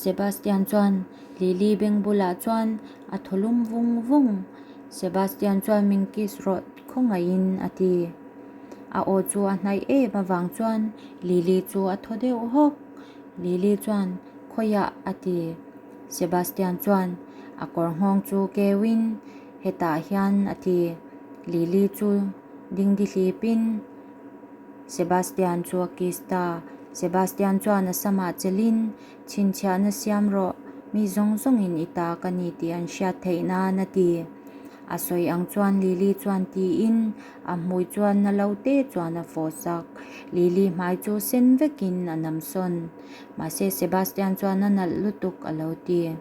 Sebastian chuan Lily beng bulah chuan a thaw lum vung vung. Sebastian chuan min kiss rawh khawngaihin a ti. A aw chu a hnaih em avang chuan Lily chu a thaw deuh hawk. Lily chuan khawiah a ti. Sebastian chuan a kawr nghawng chu keuin hetah hian a ti. Lily chu dingdi hlipin Sebastian chu a kiss ta. Sebastian chuan a samah chelhin Chhinchhiahna siam rawh, mi zawng zawngin i ta ka ni tih an hriat theih nan a ti. A sawi ang chuan Lily chuan tiin a hmui chuan na lo te chuan a fawh sak. Lily hmai chu sen vekin a nam sawn. Mahse Sebastian chuan a nalh lutuk a lo ti.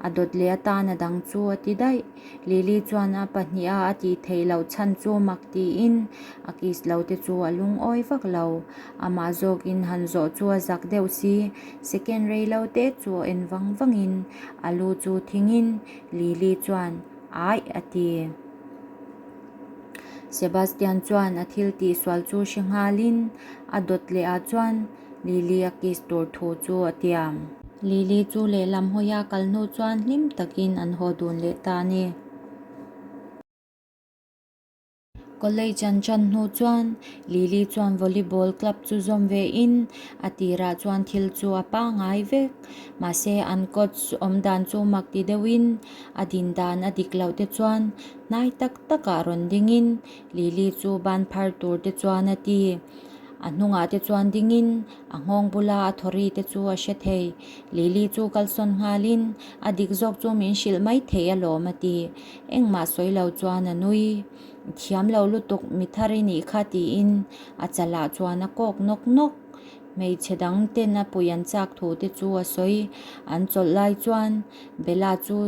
A dawt leh atan a dang chu a ti daih. Lily chuan a pahniha a tih theih loh chhan chu mak tiin a kiss lo te chu a lungawi vak lo. Amah zawkin han zawh chu a zak deuh si. Second rei lo te chu a en vang vangin a lu chu thingin Lily chuan Aih a ti. Sebastian chuan a thil tihsual chu hre nghalin a dawt leh ah chuan Lily a kiss tur thu chu a tiam. Lily chu lehlam hawia kal hnu chuan hlim takin an haw dun leh ta a ni. College an chan hnu chuan Lily chuan volleyball club chu zawm ve in a tirah chuan thil chu a pangai vek. Mahse an coach awm dan chu mak ti deuhin a din dan a dik loh te chuan hnai tak takah rawn dingin Lily chu ban phar tur te chuan a ti. A hnungah te chuan dingin a nghawng bula a thawri te chu a hre thei. Lily chu kalsawn nghalin a dik zawk chu min hrilh mai thei alawm a ti. Engmah sawi lo chuan a nui. Thiam lo lutuk mi thar i nih kha tiin a chalah chuan a kawk nawk nawk. Hmeichhe dang ten a pui an chak thu te chu a sawi. An chawlh lai chuan Bella chu.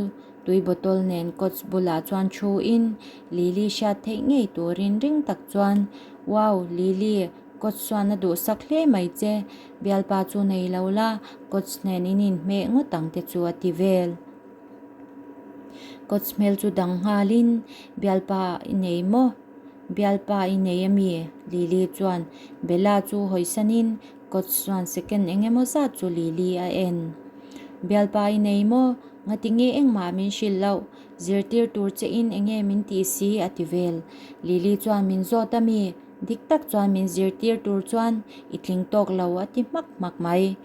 Tui bottle nen coach bulah chuan thu in Lily hriat theih ngei turin ring tak chuan, Wow, Lily, coach chuan a duhsak hle mai che, bialpa chu nei lo la, coach nen in inhmeh ngawt ang te chu a ti vel. Coach hmel chu dang nghalin, Bialpa i nei maw? Bialpa i nei a mi? Lily chuan Bella chu hawisanin coach chuan second eng emaw zat chu Lily a en. Bialpa i nei maw? Ngati nge engmah min hrilh loh? Zirtir tur che in enge min tih si? a ti vel. Lily chuan min zawt a mi? Dik tak chuan min zirtir tur chuan i tling tawk lo a ti hmak hmak mai.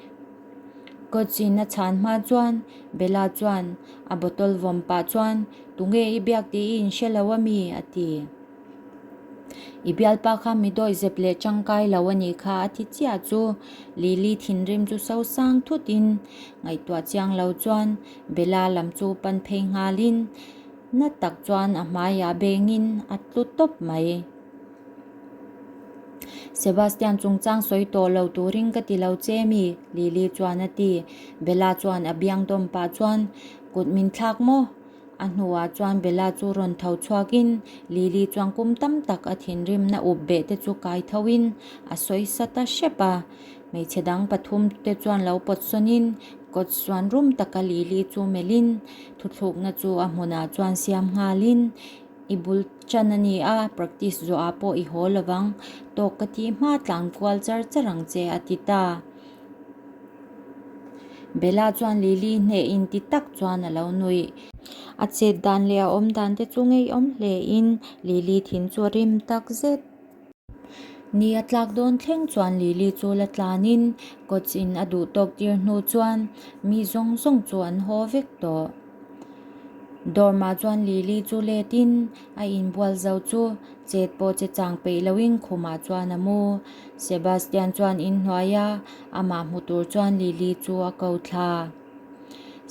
Coach in a chhan hma chuan Bella chuan a bottle vawm pah chuan Tunge i biak tih i inhre lo a mi? a ti. I bialpa kha mi dawi zep leh tangkai lo a nih kha a ti chiah chu Lily thinrim chu so sang thut in ngaihtuah chiang lo chuan Bella lam chu pan phei nghal in na tak chuan a hmaiah beng in a tlu tawp mai. Sebastian chungchang sawi tawh lo turin ka ti lo che mi? Lily chuan a ti. Bella chuan a biang dawm pah chuan kut min thlak maw? A hnuah chuan Bella chu rawn tho chhuakin Lily chuan kum tam tak a thinrimna up beh te chu kai thoin a sawi sa ta hrep a. Hmeichhe dang pathum te chuan lo pawt sawnin kawt suan rum taka Lily chu melhin thuthlukna chu a hmunah chuan siam nghalin I bul chan a ni a, practice zawhah pawh i haw lovang, tawk ka tih hma tlan kual char char ang che a ti ta. Bella chuan Lily hneh in ti tak chuan a lo nuih. A chet dan leh a awm dan te chu ngeiawm hle in Lily thin chu a rim tak zet. Ni a tlak dawn thleng chuan Lily chu la tlanin coach in a duh tawk tir hnu chuan mi zawng zawng chu an haw vek tawh. Dorm ah chuan Lily chu let in a inbual zo chu chet pawh che chang peih loin khumah chuan a mu. Sebastian chuan inhnuai a, amah hmu tur chuan Lily chu a ko thla.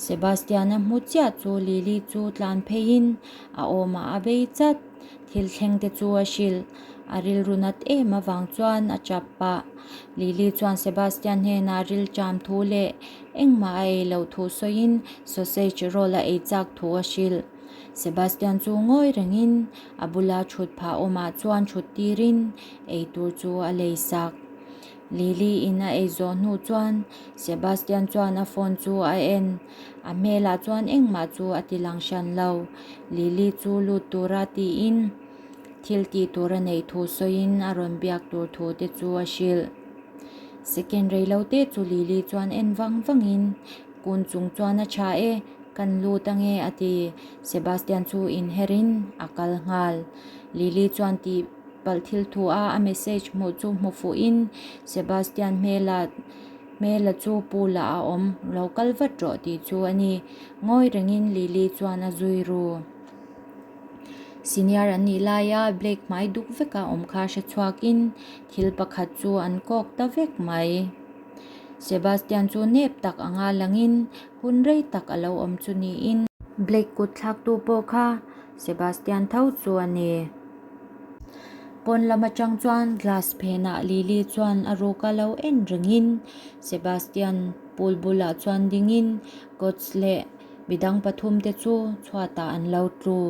Sebastian a hmu chiah chu Lily chu tlan pheiin a awmah a bei chat. Thil thleng te chu a hrilh. A rilru nat em avang chuan a chap pah. Lily chuan Sebastian hnenah ril ṭam thu leh engmah a ei loh thu sawiin sausage roll a ei chak thu a hrilh. Sebastian chu ngawi rengin a bula ṭhut phah awmah chuan ṭhut tirin ei tur chu a lei sak. Lily in a ei zawh hnu chuan Sebastian chuan a phone chu a en. A hmelah chuan engmah chu a ti lang hran lo. Lily chu lut tura tiin thil tih tur a neih thu sawiin a rawn biak tur thu te chu a hrilh. Second rei lo te chu Lily chuan en vang vangin kun chung chuan a tha e, kan lut ange a ti. Sebastian chu inherin a kal nghal. Lily chuan tih palh thil thu a a message hmuh chu hmu fuhin Sebastian hmela hmela chu pool ah a awm lo kal vat rawh tih chu a ni. Ngawi rengin Lily chuan a zui ru. Senior an nih laia Blake hmai duk veka awm kha hre chhuakin thil pakhat chu an kawk ta vek mai. Sebastian chu nep tak anga langin hun rei tak a lo awm chu niin. Blake kut thlaktu pawh kha Sebastian tho chu a ni. Pawn lam atang chuan glass phenah Lily chuan a ruka lo en rengin Sebastian pool bulah chuan dingin coach leh midang pathum te chu chhuatah an lo tlu.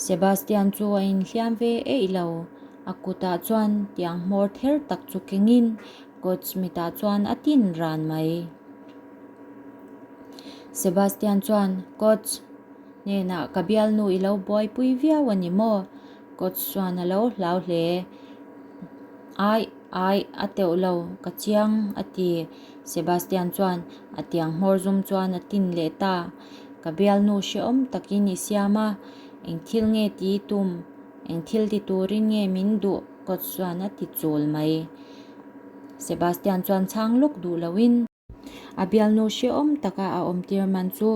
Sebastian chu a inhliam ve eih lo, a kutah chuan tiang hmawr ther tak chu kengin coach mitah chuan a tin ran mai. Sebastian chuan, Coach, Hnenah ka bialnu i lo buaipui viau a ni maw? Coach chuan a lo hlau hle. Ai, ai, a teuh lo, ka chiang, a ti. Sebastian chuan a tiang hmawr zum chuan a tin leh ta. Ka bialnu hrehawm takin i siam a, eng thil nge ti i tum? Eng thil ti turin nge min duh? Coach chuan a ti chul mai. Sebastian chuan chhang lawk duh loin. A bialnu hrehawm taka a awmtir man chu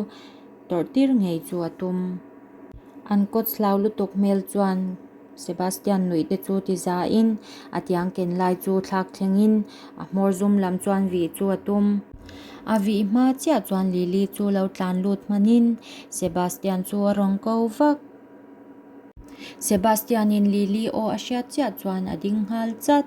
tawrhtir ngei chu a tum. An kawt hlau lutuk hmel chuan Sebastian nuih te chu ti zain a tiang ken lai chu thlak thlengin a hmawr zum lam chuan vih chu a tum. A vih hma chiah chuan Lily chu lo tlan lut hmanin Sebastian chu a rawn ko vak. Sebastian-in Lily aw a hriat chiah chuan a ding nghal chat.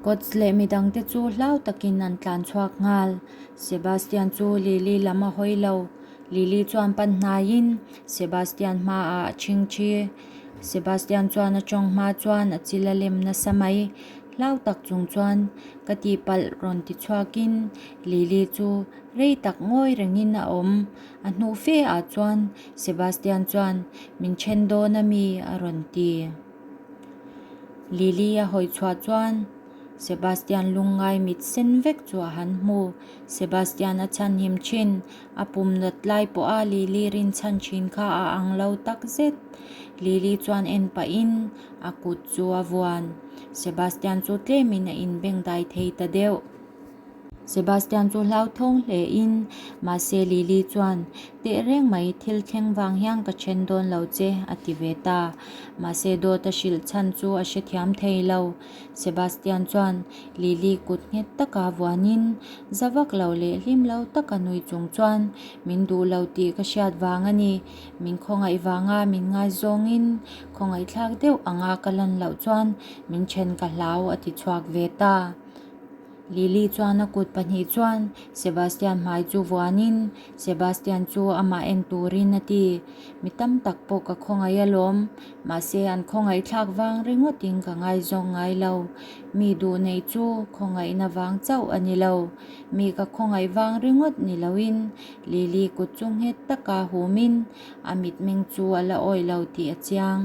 Coach leh midangte chu hlau takin an tlan chhuak nghal. Sebastian chu Lily lam a hawi lo. Lily chuan pan hnaiin Sebastian hmaah a chhingchhi. Sebastian chuan a tawng hma chuan a chil a lem nasa mai. Hlau tak chung chuan ka tihpalh rawn ti chhuakin Lily chu rei tak ngawi rengin a awm. A hnuh fe ah chuan Sebastian chuan min then dawn a mi a rawn ti. Lily a hawi chhuah chuan Sebastian lungngai mit sen vek chu a han hmu. Sebastian a chhan him thin, a pum nawt lai pawha Lily rin chhan thin kha a ang lo tak zet. Lily chuan en pahin a kut chu a vuan. Sebastian chu tlemin a inbengdai thei ta deuh. Sebastian chu hlauthawng hle in, mahse Lily chuan, Teh reng mai, thil thleng vang hian ka then dawn lo che, a ti ve ta. Mahse dawt a hrilh chhan chu a hrethiam thei lo. Sebastian chuan Lily kut nghet taka vuanin, za vak lo leh hlim lo taka nui chung chuan, Min duh lo tih ka hriat vang a ni. Min khawngaih vanga min ngaizawngin khawngaihthlak deuh anga ka lan loh chuan min then ka hlau, a ti chhuak ve ta. Lily chuan a kut pahnih chuan Sebastian hmai chu vuanin Sebastian chu amah en turin a ti. Mi tam tak pawh ka khawngaih alawm, mahse an khawngaih thlak vang ringawtin ka ngaizawng ngai lo. Mi duh neih chu khawngaihna vang chauh a ni lo. Mi ka khawngaih vang ringawt ni loin Lily kut chu nghet taka humin a mitmeng chu a la awih lo tih a chiang.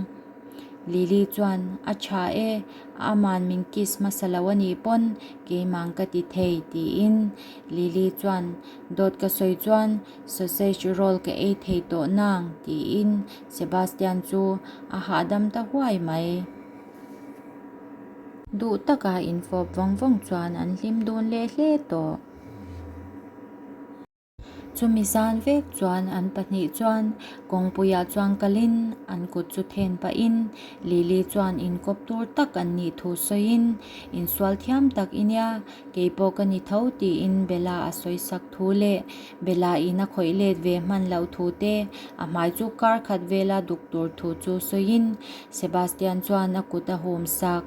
Lily chuan, A tha e, aman min kiss hmasa lo a nih pawn keimang ka ti thei, tiin Lily chuan, Dawt ka sawi chuan sausage roll ka ei thei tawh nang, tiin Sebastian chu a hahdam ta huai mai. Duh taka infawp vawng vawng chuan an hlim dun leh hle tawh. Chumi zan vek chuan an pahnih chuan kawngpuiah chuan kalin an kut chu then pahin Lily chuan inkawp tur tak an nih thu sawiin insual thiam tak i nia, keipawh ka ni tho tiin Bella a sawi sak thu leh Bella in a khawih let ve hman loh thu te a hmai chu kar khat vela duk tur thu chu sawiin Sebastian chuan a kut a hum sak.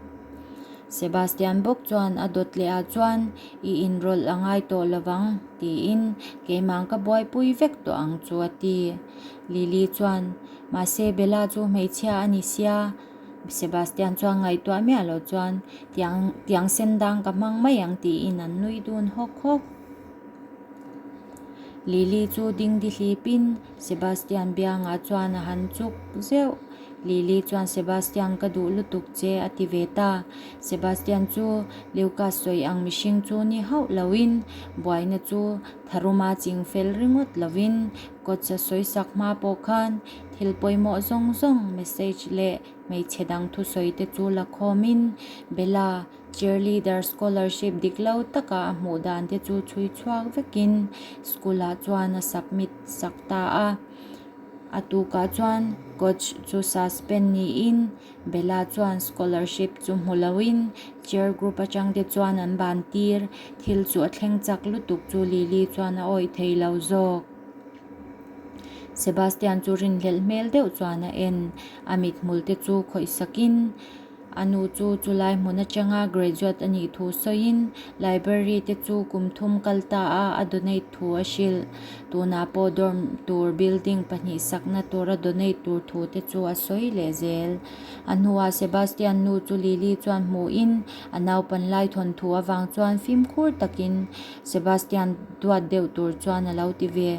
Sebastian bawk chuan a dawt leh ah chuan I inrawlh a ngai tawh lovang tiin keimah ka buaipui vek tawh ang chu a ti. Lily chuan, Mahse Bella chu hmeichhia a ni sia. Sebastian chuan ngaihtuah miah lo chuan, Tiang tiang sen dang ka hmang mai ang tiin an nui dun hawk hawk. Lily chu dingdi hlipin Sebastian biangah chuan a han chuk zeuh. Lily chuan Sebastian ka duh lutuk che a ti ve ta. Sebastian chu Lucas sawi ang mihring chu ni hauh loin buaina chu tharuma ching fel ringawt lovin coach a sawi sak hma pawh khan thil pawimawh zawng zawng message leh hmeichhe dang thusawi te chu la khawmin Bella Cheerleader scholarship dik lo taka a hmuh dan te chu chhui chhuak vekin school ah chuan a submit sak ta a. A tukah chuan coach chu suspend niin Bella chuan scholarship chu hmu loin cheer group atang te chuan an ban tir. Thil chu a thleng chak lutuk chu Lily chuan a awih thei lo zawk. Sebastian chu rinhlelh hmel deuh chuan a en. A mithmul te chu khawih sakin. A nu chu chulai hmun atanga graduate a nih thu sawiin library te chu kum thum kal ta a a donate thu a hrilh. Tunah pawh dorm tur building pahnih sakna tura donate tur thu te chu a sawi leh zel. A hnuah Sebastian nu chu Lily chuan hmuhin a naupan lai thawnthu avang chuan fimkhur takin Sebastian duat deuh tur chuan a lo ti ve.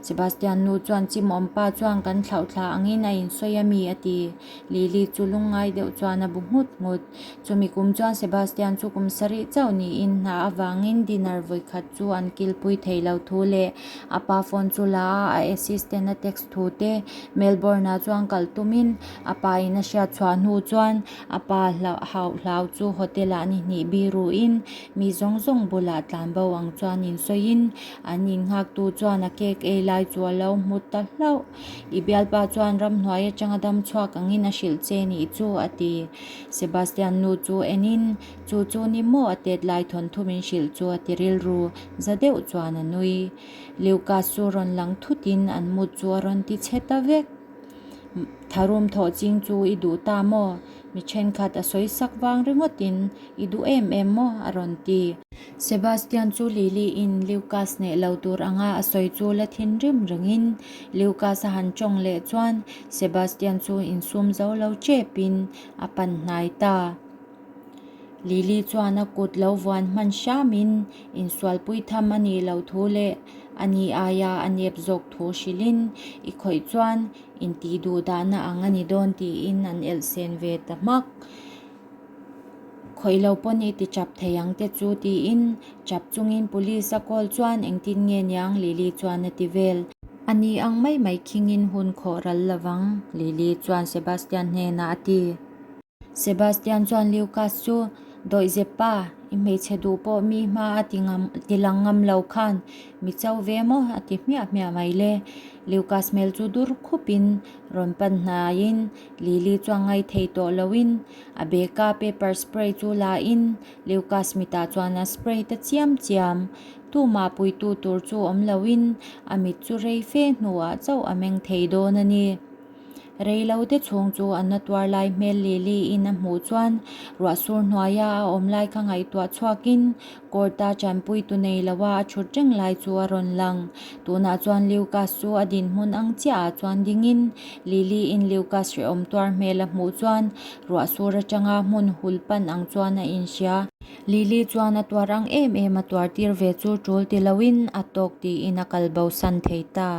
Sebastian nu chuan chimawm pa chuan kan thlauhthla angin a insawi a mi a ti. Lily chu lungngai deuh chuan a bu nghut nghut. Chumi kum chuan Sebastian chu kum sarih chauh niin hna avangin dinner vawikhat chu an kilpui thei lo thu leh a pa phone chu la a, a assistant a text thu te Melbourne ah chuan kal tumin a pa in a hriat chhuah hnu chuan a pa hauh hlau chu hotel ah ni hnih biruin mi zawng zawng bulah tlan bo ang chuan insawiin an innghaktu chuan a cake ei lai chu a lo hmu ta hlauh. I bialpa chuan ramhnuai atanga dam chhuak angin a hrilh che nih chu, a ti. Sebastian nu chu enin, Chu chu ni maw a tet lai thawnthu min hrilh chu a ti rilru, za deuh chuan a nui. Lucas chu rawn lang thutin an mut chu a rawn ti chhe ta vek. Tharum thawh ching chu i duh ta maw? Mi thenkhat a sawi sak vang ringawtin i duh em em maw? a rawn ti. Sebastian chu Lily in Lucas hneh lo tur anga a sawi chu la thinrim rengin Lucas a han tawng leh chuan Sebastian chu insum zo lo tepin a pan hnai ta. Lily chuan a kut lo vuan hman hramin insualpui tham a nih loh thu leh a ni aia a nep zawk thu hrilhin i khawih chuan intih duh dahna ang a ni dawn tiin an elh sen ve ta hmak. Khawih lo pawn i ti chap thei ang te chu tiin chap chungin police a call chuan engtin nge niang Lily chuan a ti vel. A ni ang mai mai khingin hun khawh ral lovang Lily chuan Sebastian hnenah a ti. Sebastian chuan Lucas chu dawihzep pa, i hmeichhe duh pawh mi hma a ti ngam ti lang ngam lo khan mi cho ve maw a ti hmiah hmiah mai le. Lucas hmel chu dur khupin rawn pan hnaiin Lily chuan ngai thei tawh loin a bag a paper spray chu la in Lucas mitah chuan a spray ta chiam chiam. Tumah puitu tur chu awm loin a mit chu rei fe hnuah chauh a meng thei dawn a ni. Rei lo te chhung chu a na tuar lai hmel Lily in a hmuh chuan ruah sur hnuaia a awm lai kha ngaihtuah chhuakin court a chanpui tu nei lo a a thut reng lai chu a rawn lang. Tunah chuan Lucas chu a dinhmun ang chiah ah chuan dingin Lily in Lucas hrehawm tuar hmel a hmuh chuan ruah sur atanga hmun hul pan ang chuan a inhria. Lily chuan a tuar ang em em a tuar tir ve chu tul ti loin a tawk tiin a kal bo san thei ta.